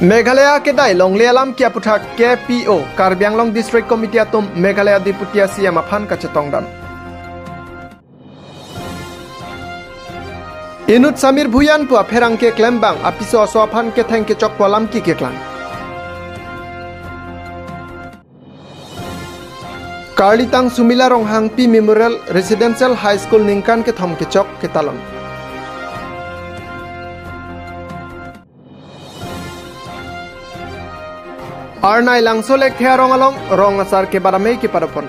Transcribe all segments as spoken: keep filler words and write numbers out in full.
Meghalaya kedai longle alam ki aputhak K P O, Karbi Anglong District Committee atum Meghalaya Deputy C M aphan kachetongdam. Inut Sameer Bhuyan pu apherangke klembang apiso aso aphan ketheng kechokpo alam ki keklang. Karlitang Sumila Ronghangpi Memorial Residential High School ningkan kethom kechok ketalon. Arnai Langso Lekthe arong along rong asar kebarame kepadopon.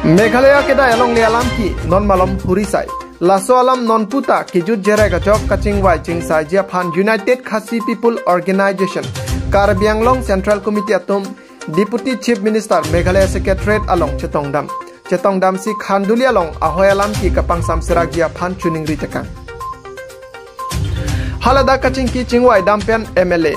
Meghalaya kedai alongle alam ki non malom hurisai. Laso alam non puta kejut jerek ajok kachingvai chingsaiji aphan United Khasi People Organization, Karbi Anglong Central Committee atum Deputy Chief Minister Meghalaya Secretariat along chetongdam. Chetongdamsi Khanduli along ahoi alam ki kapangsam serakji aphan choningri tekang. Haladak kachingki chingvai dam pen M L A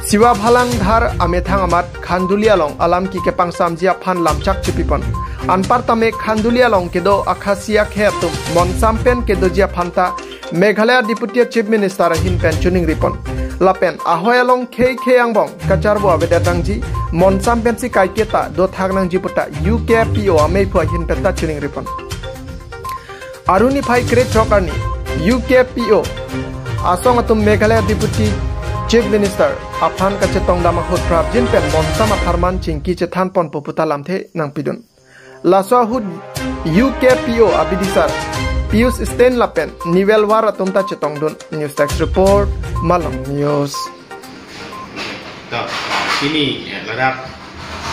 Shiva Bhalang Dhar amethang amat Khanduli along alam ki kepangsamji aphan lamchak chipipon. Anpartame Khanduli along kedo akhasi akhei atum monsam pen kedoji aphan ta Meghalaya Deputy Chief Minister ahin pen choningripon. Lapen ahoi along khei khei angbong kacharvo avedet nangji, monsam pensi kaiketa dothak nangji puta U K P O amei phu ahin pen ta choningripon. Aruni phai kre chok arni U K P O asong atum Meghalaya Deputy Chief Minister aphan kachetongdam ahut prapjin pen monsam apharman chingki chethanponpo puta lamthe nangpidun. Laso ahut U K P O abidisar Pius Stein lapen Newell War atum ta chetongdun. News Desk Report, Malong News. To, pini, eh, ladak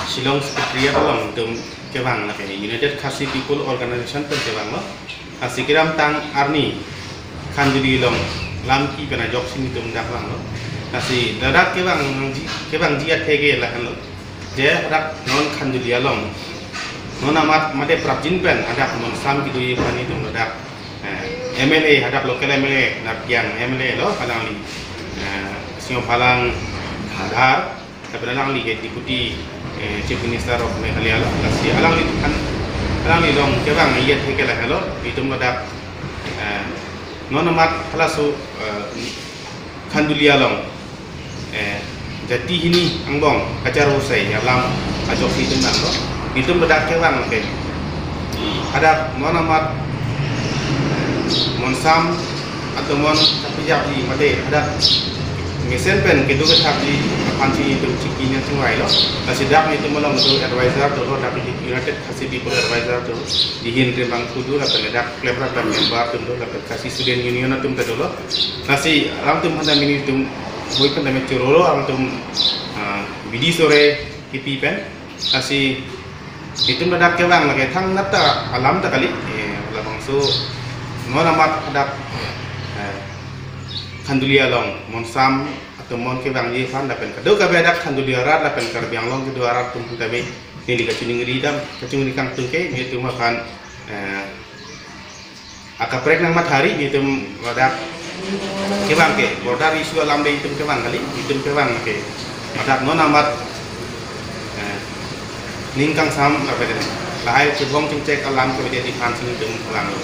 Shillong Secretariat along itum kevang lake United Khasi People Organization pen kevanglo. Lasi kedamtang arni Khanduli along lam ki pen ajoksi nelitum dak vanglo. Lasi ladak kevang ji, kevangji atheke lahenlo. Je dak non Khanduli along non amat mate prapjin pen hadak monsam kedoji aphan itum ladak, eh, M L A, hadak local M L A, Narkiang M L A lo, alangli, eh, Shiva Bhalang Dhar, lapen alangli ke Deputy, eh, Chief Minister of Meghalaya lo. Lasi alangliphan, alangli along kevangji atheke lahelo, itum ladak, eh, non amat halaso, eh, Khanduli along, eh, jati hini angbong kacharvo sai alam ajoksi itum nanglo. Itum ladak kevang ke hadak non amat monsam atomon kapijapji mate hadak mesen pen kedo kethapji aphansi itum chingki nangchingvailo. Lasi dak itum along itum advisor dolo, dak United Khasi People Advisor do, Dihin Rimang Kudu, lapen dak klemrak dak member atum do, lapen Khasi Student Union atum ta dolo. Lasi alangtum aphan ta mini itum hoi pen ta me chorolo alangtum, ah, bidi sore kipi pen. Lasi itum ladak kevang lake thangnat ta alam ta kali, eh, labangso non amat hadak, eh, Khanduli along monsam atomon kevangji aphan lapen kadokave dak Khanduli arat lapen Karbi Anglong kedo arat atum aphan ta me neli kachoningri dam, kachoningri kangtung ke, nelitum aphan, eh, akaprek nangmathari, nelitum ladak kevang ke border issue alam le itum kevang kali, itum kevang ke ladak non amat, eh, ning kangsam lapen lahai chevong chingchek alam kevedetji aphansi nelitum vanglo.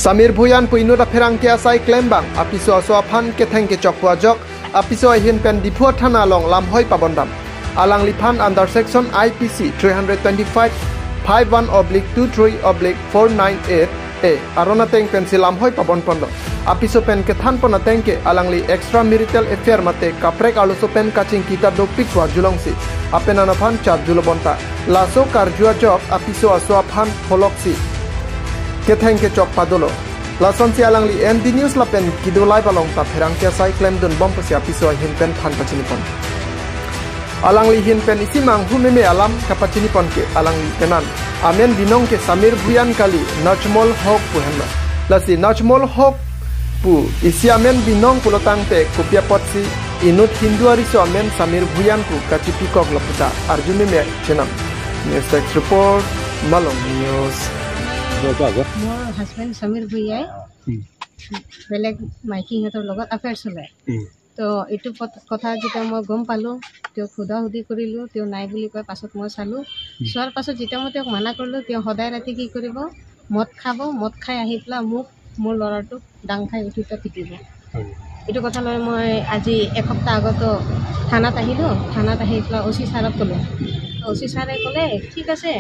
Sameer Bhuyan pu inut apherangke asai klembang apiso aso aphan ketheng kechokpo ajok apiso ahin pen Diphu athana along lamhoi pabondam. Alangliphan under section I P C three hundred twenty-five, five one oblique two three oblique four nine eight A aron ateng pensi lamhoi pabonponlo. Apiso pen kethanpon ateng ke alangli extramarital affair mate kaprek arloso pen kachingki ta dopik pu arjulongsi apenan aphan charjulo bonta. Laso karju ajok apiso aso aphan pholoksi ketheng kechok padolo. Lasonsi alangli N D News lapen kedo live along ta pherangke asai klemdunbom pusi apiso ahin pen than pachinipon. Alangli ahin pen isi manghu meme alam kapachinipon ke alangli penan amen binong ke Sameer Bhuyan kali, Najmol Haq pu henlo. Lasi Najmol Haq pu isi amen binong pulo tangte kopi apotsi inut Hindu ariso amen Sameer Bhuyan pu kachipikoklo puta arju meme chenam. News Desk Report, Malong News. Bapak, apa? More husband Sameer Bhuyan. Hmm. বেলেগ মাইকী সিহঁতৰ লগত এফেয়াৰ চলে। উম। তো এইটো পথ-, কথা যেতিয়া মই গম পালোঁ, তেওঁক সোধা সুধি কৰিলোঁ, তেওঁ নাই বুলি কয়। পাছত মই চালোঁ, চোৱাৰ পাছত যেতিয়া মই তেওঁক মানা কৰিলোঁ, তেওঁ সদায় ৰাতি কি কৰিব, মদ খাব, মদ খাই আহি পেলাই মোক, মোৰ ল'ৰাটোক ডাং খাই উঠি পেলাই পিটিব। হয়। এইটো কথা লৈ মই আজি এসপ্তাহ আগতো থানাত আহিলোঁ। থানাত আহি পেলাই অ চি ছাৰক ক'লোঁ। অ চি ছাৰে ক'লে, "ঠিক আছে,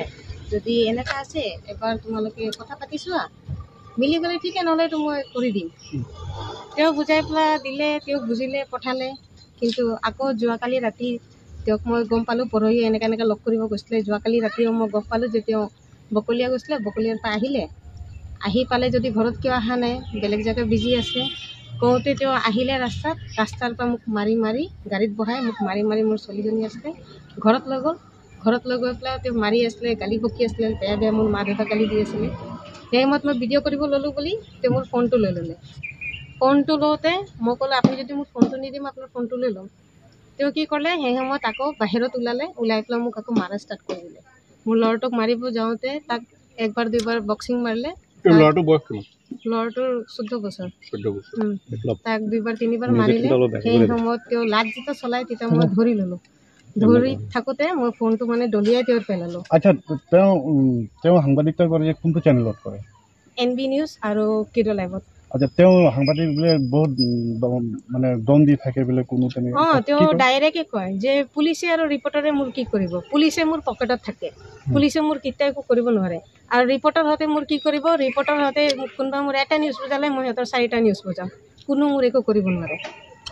যদি এনেকা আছে, এবাৰ তোমালোকে কথা পাতি চোৱা, মিলি গ'লে ঠিকে, নহ'লেতো মই কৰি দিম।" তেওঁ বুজাই পেলাই দিলে, তেওঁ বুজিলে, পঠালে। কিন্তু আকৌ যোৱাকালি ৰাতি তেওঁক মই গম পালোঁ, পৰহি এনেকা এনেকা লগ কৰিব গৈছিলে। যোৱাকালি ৰাতিও মই গম পালোঁ যে তেওঁ বকলীয়া গৈছিলে, বকলীয়াৰ পৰা আহিলে। আহি পালে যদি ঘৰত কিয় অহা নাই, বেলেগ জেগা বিজি আছে। কওঁতে তেওঁ আহিলে ৰাস্তাত, ৰাস্তাৰ পৰা মোক মাৰি মাৰি, গাড়ীত বহাই মোক মাৰি মাৰি, মোৰ ছোৱালীজনী আছিলে, ঘৰত লৈ গ'ল। ঘৰত লৈ গৈ পেলাই তেওঁ মাৰি আছিলে, গালি বকি আছিলে, বেয়া বেয়া মোৰ মা দেউতাক গালি দি আছিলে। সেই সময়ত মই ভিডিঅ' কৰিব ল'লোঁ বুলি তেওঁ মোৰ ফোনটো লৈ ল'লে। ফোনটো লওঁতে মই ক'লোঁ, "আপুনি যদি মোৰ ফোনটো নিদিয়ে, মই আপোনাৰ ফোনটো লৈ ল'ম।" তেওঁ কি কৰিলে, সেই সময়ত আকৌ বাহিৰত ওলালে, ওলাই পেলাই মোক আকৌ মাৰা ষ্টাৰ্ট কৰি দিলে। মোৰ ল'ৰাটোক মাৰিব যাওঁতে তাক একবাৰ দুইবাৰ বক্সিং মাৰিলে। এই ল'ৰাটোৰ বয়স কিমান? ল'ৰাটোৰ চৈধ্য বছৰ। চৈধ্য বছৰ। উম। অলপ তাক দুইবাৰ তিনিবাৰ music মাৰিলে। টো অলপ বাঢ়িব সেই লাগে। সময়ত তেওঁ লাত যেতিয়া চলাই, তেতিয়া মই ধৰি ললোঁ। ধৰি থাকোঁতে মই ফোনটো মানে দলিয়াই তেওঁৰ পেলালোঁ। আচ্ছা, তেওঁ, উম, তেওঁ সাংবাদিকতা কৰে যে কোনটো চেনেলত কৰে? এন বি নিউজ আৰু কিডো লাইভত। আচ্ছা, তেওঁ সাংবাদিক বোলে বহুত, উম, দম, মানে দম দি থাকে বোলে কোনো তেনে-, অ, কি তেওঁ কয়? ডাইৰেক্টে কয় যে পুলিচে আৰু ৰিপৰ্টাৰে মোৰ কি কৰিব? পুলিচে মোৰ পকেটত থাকে। হুম। পুলিচে মোৰ কেতিয়া একো কৰিব নোৱাৰে। আৰু ৰিপৰ্টাৰ হতে মোৰ কি কৰিব? ৰিপৰ্টাৰ হতে কোনোবা মোৰ এটা নিউজ বুজালে মই সিহঁতৰ চাৰিটা নিউজ বুজাম, কোনো মোৰ একো কৰিব নোৱাৰে।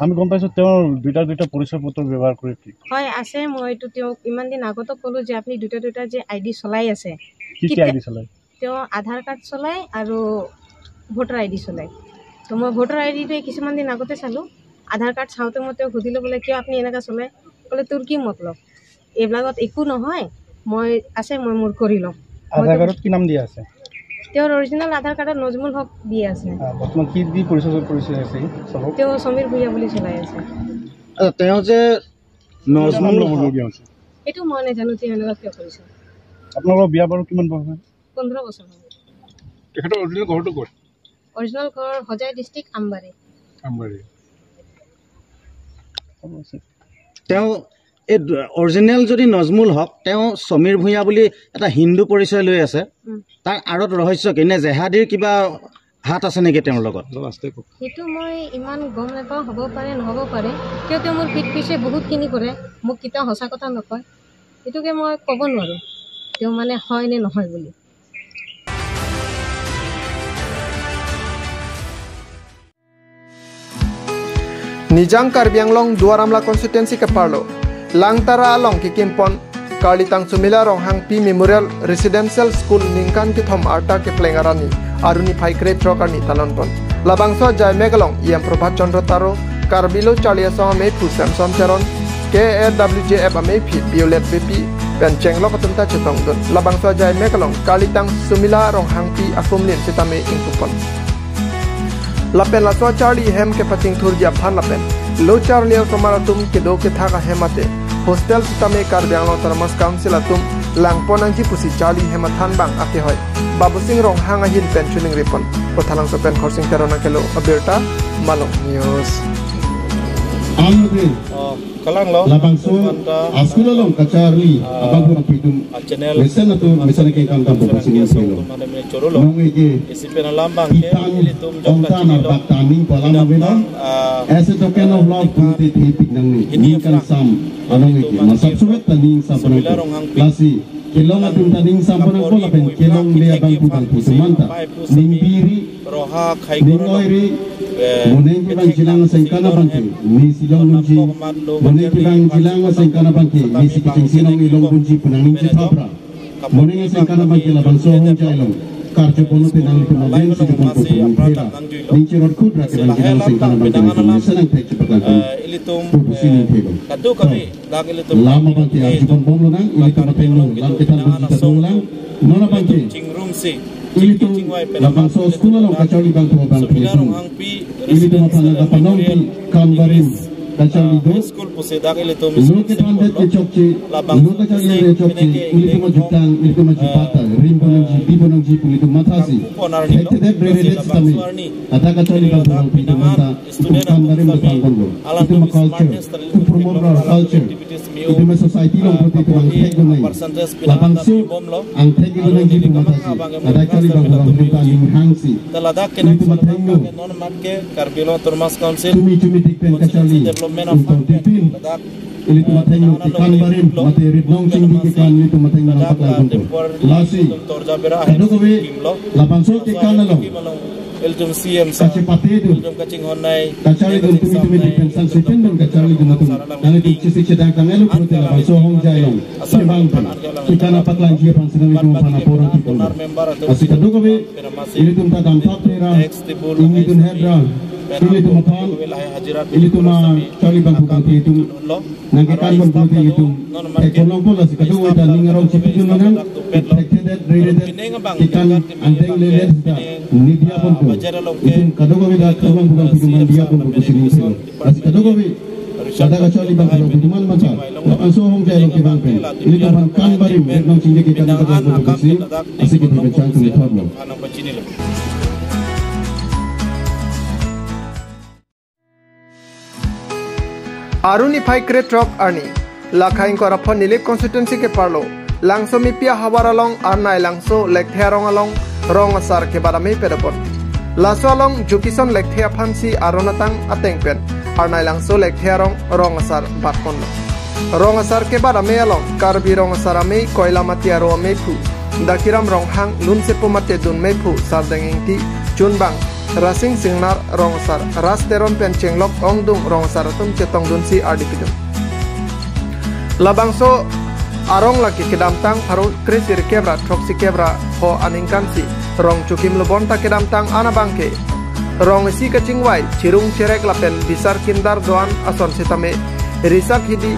আমি গম পাইছোঁ তেওঁ দুইটা দুইটা পৰিচয় পত্ৰ ব্যৱহাৰ কৰে কি? হয়, আছে। মই এইটো তেওঁক ইমান দিন আগতো ক'লোঁ যে আপুনি দুটা দুটা যে আই ডি চলাই আছে, কি কি কেতিয়া আই ডি চলাই? তেওঁ আধাৰ কাৰ্ড চলাই আৰু ভোটাৰ আই ডি চলাই। তো মই ভোটাৰ আই ডিটো কিছুমান দিন আগতে চালোঁ। আধাৰ কাৰ্ড চাওঁতে মই তেওঁক সুধিলোঁ বোলে, "কিয় আপুনি এনেকা চলাই?" ক'লে, "তোৰ কি মতলব? এইবিলাকত একো নহয়, মই আছে, মই মোৰ কৰি ল'ম।" মই আধাৰ তো কাৰ্ডত কি নাম দিয়া আছে? তেওঁৰ অৰিজিনেল আধাৰ কাৰ্ডত নজমুল হক দিয়া আছে। আহ, বৰ্তমান কি দি পৰিচয়, পৰিচয় আছে সি? চবক? তেওঁ সমীৰ ভূঞা বুলি চলাই আছে। আচ্ছা, তেওঁ যে নজমুল হক, এইটো মই নাজানো তেওঁ এনেকুৱা কিয় কৰিছে। আপোনালোকৰ বিয়া বাৰু কিমান বয়স হ'ল? পোন্ধৰ বছৰ হ'ল। তেখেতৰ অৰিজিনেল ঘৰটো ক'ত? অৰিজিনেল ঘৰ হোজাই ডিষ্ট্ৰিক্ট, আমবাৰী। আমবাৰী। তেওঁ এই দ-, অৰিজিনেল যদি নজমুল হক, তেওঁ সমীৰ ভূঞা বুলি এটা হিন্দু পৰিচয় লৈ আছে। উম। তাৰ আঁৰত ৰহস্য কি? নে জেহাদীৰ কিবা হাত আছে নেকি তেওঁৰ লগত? সেইটো মই ইমান গম নাপাওঁ, হ'ব পাৰে, নহ'ব পাৰে। কিয় তেওঁ মোৰ পিঠ পিছে বহুতখিনি কৰে, মোক কেতিয়াও সঁচা কথা নকয়। সেইটোকে মই ক'ব নোৱাৰোঁ তেওঁ মানে হয় নে নহয় বুলি। Nijang Karbi Anglong Duar Amla constituency ke parlo Langtara along kekimpon Karlitang Sumila Ronghangpi Memorial Residential School ningkan kethom arta kepleng arni aruni phai krethrok arni talonpon. Labangso ajai mek along E M Prabhat Chandra Taro, Karbi Lo Charli Asong ameiphu Samson Teron, K A W J F ameiphi Violet Beypi pen chenglok atum ta chetongdun. Labangso ajai mek along Karlitang Sumila Ronghangpi akumlin sitame ingpupon. Lapen laso acharli hem kepachingthurji aphan lapen lo charli asomar atum kedo kethak ahem mate hostel sitame Karbi Anglong Autonomous Council atum langpon nangji pusi charli hem athanbang akehoi Babusing Ronghang ahin pen chiningripon. Kothalangso pen Khorsing Teron nangkelo abirta, Malong News. Ang Oh, kalang lo. Labangso, manta, a-school along kacharli, ah, abang pura pitum. Ah, channel mesen atum, mesen ke kam kam. Video song pelo. Tum mane me choro lo. Nong eke. Isi pen alam abang ke, kitang, ilitum jok ongtan kachini lo. Abak taning palam. Ida avenong. Pang, ah, as a token of love, tum te thepik nangne. Ini ningkan aphrang. Sam, anong eke. Ilitum masap mangke surat taning sam Sumila penang. Ronghangpi. Lasi, kelong atum taning sam penang ko lapen kelongle abang putang putumanta. Ning biri, Roha khai ning korolo. Oiri, eh, moneng kevang jilang asengkan abangke, ne si longbunji. Moneng kevang jilang asengkan abangke, ne si kechengsi nong-e longbunji pu nangning chethapra. Moneng asengkan abangke labangso ahong jai along karjapon pen nangtum aben si dukun pu nangthela. Ning cherot khut ra kevang jilang asengkan abangke nangtum ne senang thek chepaklangkun pu pusi nangthelo. Kadu kami, dak ilitum. Lam abangke arjupon bomlonang, ilitum atenglo, lam kethanbunji ta dolang, non abangke. Chingrum si. Ilitum labangso school along kacharli abang phu abang phu. Ilitum aphan nangkapanongpi kam barim kacharli do. School pusi dak ilitum lo school kethandet lo. Kechokche, labang lo kacharli school kechokche, ilitum ajutang, ilitum ajupata, rim ponangji, bi ponangji pu ilitum mathasi. Thekthedet reredet sitame. Ata kacharli abang phu abang phu itum manta, itum kam barim do pangkon lo. Itum a-culture, to promote our culture. Itum society along pute itum angthek dunai. Labangso angthek dunai itum amatha si. Ladak charlibangso abang itum ta ning hangsi. Itum athengno. Tumi tumi dik pen kacharli. Untong tipin. Ilitum athengno kekan barim, mate rit nong chingdi kekan ilitum athengno nangpaklangdun. Lasi. Kadokave labangso kekan along. Ilitum C M sa. Kachepate dun. Ilitum kachinghon nai. Kacharlidun tumi tumi dik pen sang sipen dun kacharlidun atum. Nanglitum chesik chedang tang elo pute labangso ahongjai along. Chevang pen. Kekan apaklangji aphan si nanglitum aphan apor api pon. Lasi kadokave. Ilitum ta damthap thera. Ilitum hedra. Ilitum aphan. Ilitum acharlibang pubang itum. Nangkekan pon pute itum. Theklongpo lasi kadokave ta ning arong chipidun manang. Thekthedet, reredet. Kekan angdeng lelet ta. Ni diya ponpo. Itum kadokave ta theklong pubang itum man diya ponpo pusi ning thelo. Lasi kadokave. Ladak acharlibang pubang itum man mata. Labangso ahongjai along kevang pen. Ilitum aphan kan barim, rit nong chingdi kekan ta ponpo pusi. Lasi kiti pen chang tumi thotlo. Arni phai krethrok arni, Lakha ingkoi ra pho Nilip constituency keparlo Langsomipi ahavar along Arnai Langso Lekthe arong along rong asar kebat amei padopon. Laso along Jokison Lekthe aphan si aron atang ateng pen Arnai Langso Lekthe arong rong asar batponlo. Rong asar kebat amei along Karbi rong asar amei, Koilamati aro ameiphu Dakiram Ronghang, Lunsepo mate dun meiphu Sardeng Ingti, chunbang Rasing Singnar, rong asar Ras Teron pen chenglok ongdung rong asar atum chetongdunsi ardi pidun. Labangso arong lake kedamtang pharo kresirkep ra throksikep ra pho aningkan si rong chokimlo, bonta kedamtang an abangke rong isi kachingvai, chirung cherek lapen bisar kindar do-an ason sitame risak hidi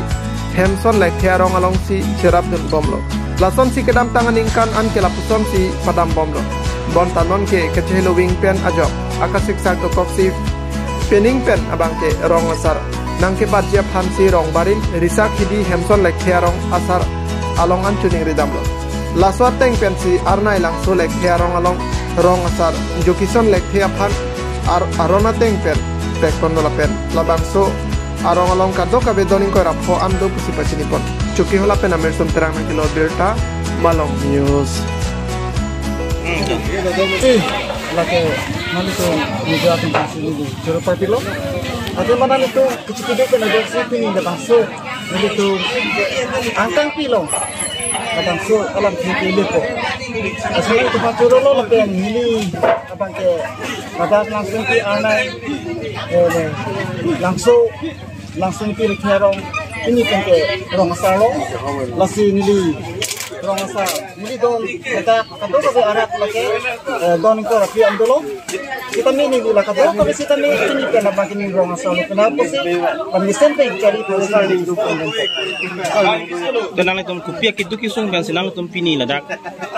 Hemson Lekthe arong alongsi cherapdun bomlo. Lasonsi kedamtang aningkan an ke lapuson si padam bomlo. Bonta nonke kacheheloving pen ajok akasiksak dokoksi pening pen abangke rong asar nangkebatji aphan si rong barim risak hidi Hemson Lekthe arong asar along an choningri damlo. Laso ateng pensi Arnai Langso Lekthe arong along rong asar Jokison Lekthe aphan ar-, aron ateng pen pekponlo lapen labangso arong along kadokave don ingkoi ra pho an do pusi pachinipon. Chokihola pen Amirson Terang nangkelo birta, Malong News. Eh, lake nanglitum media atum pasi neli choro party lo. Ate mana nanglitum kachipidun pen ajoksi pini labangso nanglitum angkang pilo. Labangso alam thengpi lepo. Asal itu pachoro lo lapen neli abangke ladak Langsomipi Arnai, eh, Langso, Langsomipi Lekthe arong, pini penke rong asar lo. Lasi neli rong asar, neli don, ladak kadokave arat lake, eh, don ingkoi ra phli an dolo. Sitame neli la kadokave sitame pini pen abangke neli rong asar lo, kena pusi, kami sempe cari pusi. To nanglitum kopi akeduk kesung pensi nanglitum pini ladak,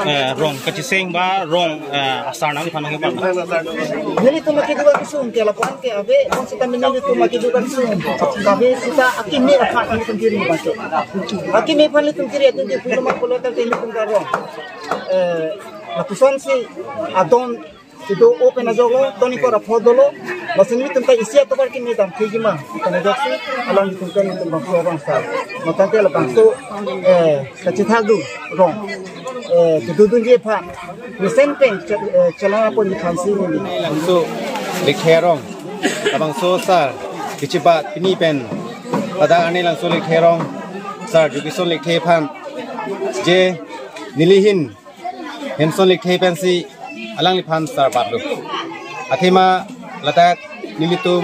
eh, rong kacheseng ba rong, eh, asar nangliphan nangkepan? Nelitum akeduk kesung ke lapu-an ke ave, konsep kami nelitum akeduk kesung ke ave, sita akimi aphan nelitum kiri bangke. Akimi aphan nelitum kiri atum di pulo ma pulo ta nelitum karong. Eh, lapuson si adon kedo-o pen ajok lo, don ingkoi ra pho dolo, lasi nelitum ta isi atovar kimi damthekji ma, pen ajoksi alanglitum pen nelitum bangso rong asar. Matangte labangso, eh, kachethakdun rong, eh, kedodunji aphan mesen pen che-, eh, chelang apor ni aphan si neli. Langso Lekthe arong, labangso asar kechebat pini pen ladak Arnai Langso Lekthe arong asar Jokison Lekthe aphan je neli ahin Hemson Lekthe pensi alangliphan asar batlo. Athema ladak nelitum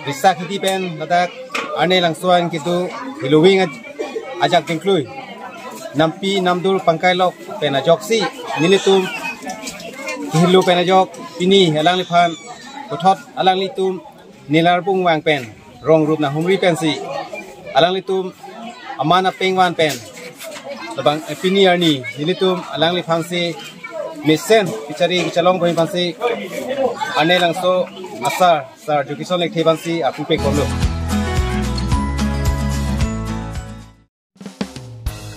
risak hidi pen ladak Arnai Langso an kedo heloving aj-, ajak dingklui nampi namdur pangkailok pen ajoksi nelitum kehelo pen ajok pini alangliphan puthot alanglitum nilarbung vang pen rong rup nanghumri pensi alanglitum aman apeng van pen labang, eh, pini arni nelitum alangliphan si mesen kechari kechalong boi aphan si Arnai Langso asar, asar Jokison Lekthe aphan si apupek bomlo.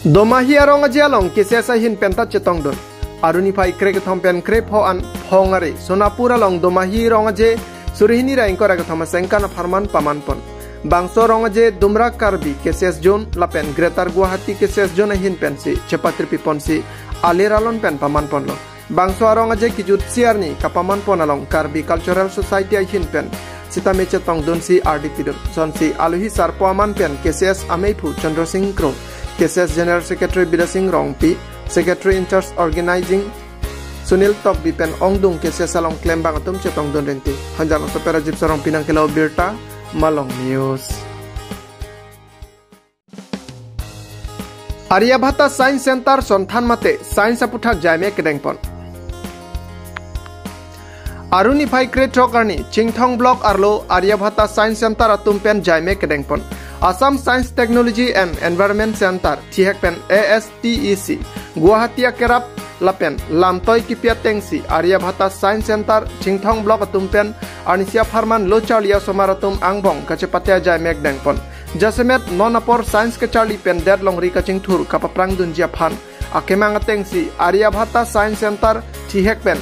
Domahi arong aje along keses ahin penta chetongdun. Arni phai krekethom pen krepho an Phongari, Sonapur along Domahi arong aje suri hini ra ingkoi ra kethom asengkan apharman pamanpon. Bangso arong aje Dumra Karbi K C S Zone lapen Greater Guwahati K C S Zone ahin pensi chepatirpi ponsi alir alon pen paman ponlo. Bangso arong aje kijutsi arni kapaman pon along Karbi Cultural Society ahin pen sitame chetongdunsi ardi pidun. Sonsi alohi sarpo aman pen K C S ameiphu Chandra Singh Kro, K C S General Secretary Bidya Singh Rongpi, Secretary in charge organizing Sunil Tokbi pen ongdung K C S along klembang atum chetongdun renti. Hanjanglangso pen Rajiv Sarongpi nangkelo birta, Malong News. Aryabhata Science Center Sonthan mate Science aputhak jaimek kedengpon. Aru niphai krethrok arni Chinthong Block arlo Aryabhata Science Center atum pen jaimek kedengpon. Assam Science Technology and Environment Center, thihek pen A S T E C, Guwahati akerap lapen lamtoi kipi atengsi Aryabhata Science Center Chinthong Block atum pen arnisi apharman lo charli asomar atum angbong kachepate ajaimek dengpon. Jasemet non apor science kacharli pen det longri kachingthur kapaprang dunji aphan akemang atengsi Aryabhata Science Center thihek pen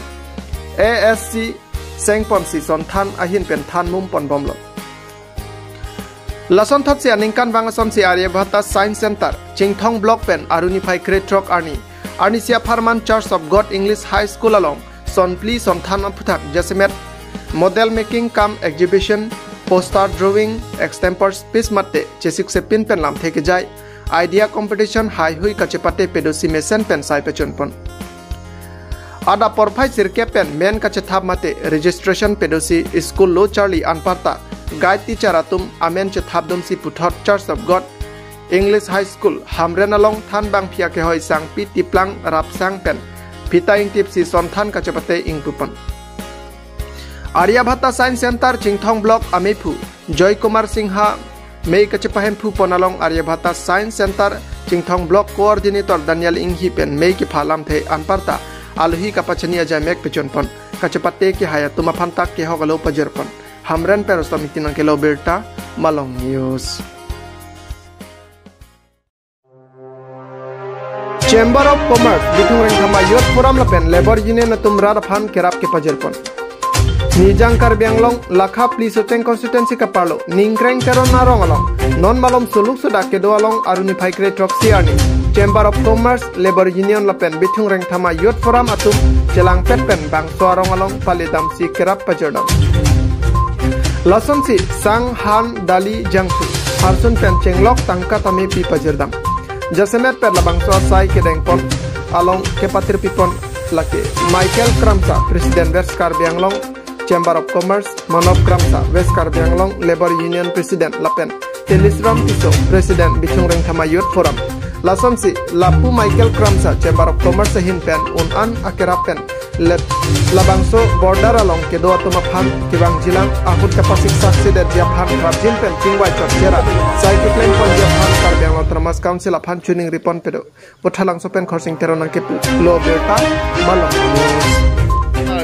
A S C sengponsi Sonthan ahin pen than mum ponbomlo. Lason thotsi aningkanvang asonsi Aryabhata Science Center Chinthong Block pen aru niphai krethrok arni arnisi apharman Church of God English High School along sonphli Sonthan aputhak jasemet model making cum exhibition, poster drawing, extempore speech mate chesik sepin pen lamthe kejai, idea competition, haihui kachepate pedosi mesen pen sai pachunpon. Adap porphai sirkep pen men kachethap mate registration pedosi school lo charli anparta guide teacher atum amen chethapdunsi puthot Church of God English High School Hamren along thanbang phia kehoi sangpi tiplang rapsang pen phita ingtipsi Sonthan kachepate ingpupon. Aryabhata Science Center Chinthong Block ameiphu Joy Kumar Singha mei kachepahemphu pon along Aryabhata Science Center Chinthong Block Coordinator Daniel Inghi pen mei kepha lamthe anparta alohi kapachini ajaimek pachunpon. Kachepate kehai atum aphan tak kehok alo pajirpon. Hamren pen Rustom Ingti nangkelo birta, Malong News. Chamber of Commerce, Bithung Rengthama Youth Forum lapen Labour Union atum rat aphan kerap kepajirpon. Nijang Karbi Anglong, Lakha Phli Socheng Constituency kaparlo, Ningkreng Teron arong along, non malom suluk sudak kedo along aru niphai krethrok si arni, Chamber of Commerce, Labour Union lapen Bithung Rengthama Youth Forum atum chelangpet pen bangso arong along pale damsi kerap pajirdam. Lasonsi sang, han, dali, jangsu, harsun pen chenglok tangka tame pi pajirdam. Jasemet pen labangso asai kedengpon along kepatirpipon lake Michael Kramsa, President West Karbi Anglong Chamber of Commerce, Manop Kramsa, West Karbi Anglong Labour Union President lapen Telisram Tisso, President Bithung Rengthama Youth Forum. Lasonsi lapu Michael Kramsa Chamber of Commerce ahin pen un-an akerap pen let labangso border along kedo atum aphan kevangjilang ahut kapasik saksi detji aphan rapjin pen chingvai chot chera sai keklem ponji aphan Karbi Anglong Autonomous Council aphan chuning ripon pedo. Puthalangso pen Khorsing Teron nangkeplo birta, Malong News.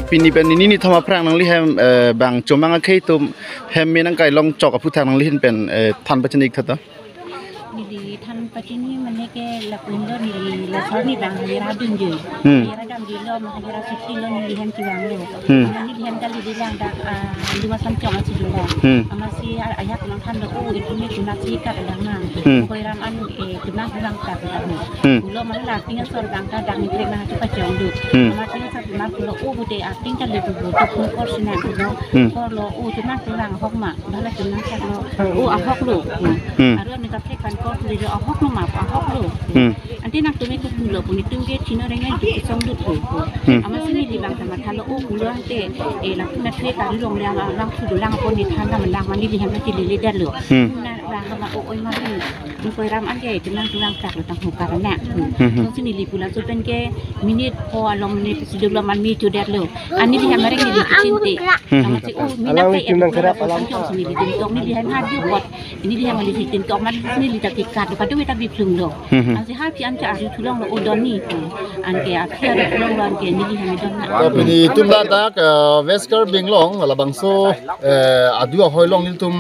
Pini pen nini nithom aphrang nangli hem, eh, bang chomang akhei atum hem me nangkailong chok aphuthak nanglihin pen, eh, than pachini ik tha to. Neli than pachini mane ke lapulo neli laso arni bang hajira dunjui. Hmm. Hajira damjui lo, ma hajira susi lo neli hem kevanglo. Hmm. Ama neli hem kali di lang dak, ah, dua sam chong asi dua. Hmm. Amatsi a-, ayak nangthanlo, oh, itum itum nasi kat lang nang. Hmm. Koiram an, eh, itum nang lang kat lang. Hmm. Pulo mana la tingan sor bang ta dak ni krek nang tu pachong du. Hmm. Amatsi sa ma pulo, oh, bude ating kali tu bu tu pun kor sinang pulo. Hmm. Korlo, oh, itum nang lang ahok ma. Bala itum nang kat lo. Oh, ahok lo. Hmm. Hmm. Aru ami kaprek kan kor tu lo ahok lo ma, ahok lo. Hmm. Ante nangtum ke pulo pu netum ke china rengeng tu kesong dut pu. Hmm. Amatsi neli bang ta mathalo, oh, pulo ante, eh, latum na thue kari long lang, lang thu dolang pu ne than ta malang ma neli hem ta chilele detlo. Hmm. Na bang ta ma, oh, oi ma ri. Ni koiram an ke itum nang tulang tak lo tang hukar na. Hmm. Hmm. Sonsi neli pu laso pen ke minute pho along minute si dolo man mi chu detlo. An neli hem areng neli chinte. Hmm. Amatsi, oh, mi nang ke itum nang kerap alam. Chong si neli tim tong neli hem ha di pot. Neli hem neli tim tong man neli ta ke kat kadu ta bi plung lo. Hmm. Ansi ha pi an cha aru thulong lo, oh, don ni. Anke aphi aru thulong lo anke neli hem don na. To pini itum ladak, eh, West Karbi Anglong labangso, eh, adu ahoi along nelitum,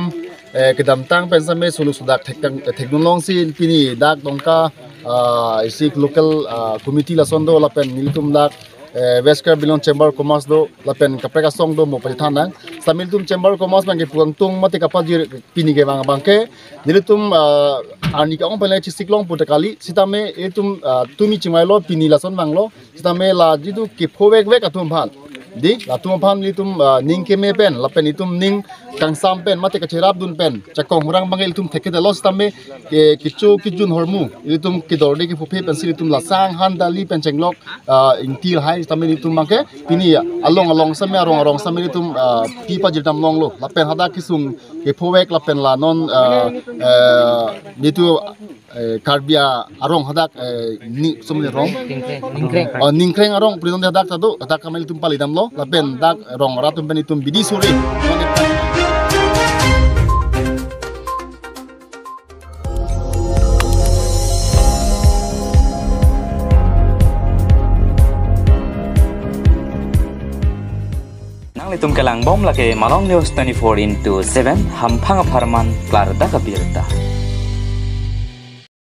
eh, kedamtang pen same suluk sudak thektang, thekdun longsi pini dak Dongka, ah, isi local, ah, committee lason do lapen nelitum dak, eh, West Karbi Anglong Chamber of Commerce do, lapen kaprek asong do mo pachethan nang. Setame ilitum Chamber of Commerce abangke pu kangtung mate kapajir pini kevang abangke, nelitum, ah, arni ke-ong pen le chesik long pu ta kali, setame ilitum, ah, tumi chingvailo, pini lason vanglo, setame la jitu kephovekvek atum aphan. Dei, latum aphan ilitum, ah, ning keme pen, lapen itum ning kangsam pen, mate kacherapdun pen, chakong hurang abangke ilitum thekthedetlo, setame ke, kecho kejun ahormu, ilitum kedorde kephophep pensi ilitum la sang han dali pen chenglok, ah, ingti lahai, setame ilitum abangke pini along along setame, arong arong setame ilitum, ah, pi pajir dam longlo. Lapen hadak kesung kephovek lapen la non, ah, ah, jitu, eh, Karbi arong hadak, eh, ni sumni rong. Ningkreng. Oh, Ningkreng arong prinong hadak ta do, hadak setame ilitum pali damlo, lapen dak rong rat atum pen itum bidi suri. Nanglitum kelang bom lake Malong News twenty-four into seven, hamphang apharman klardak abirta.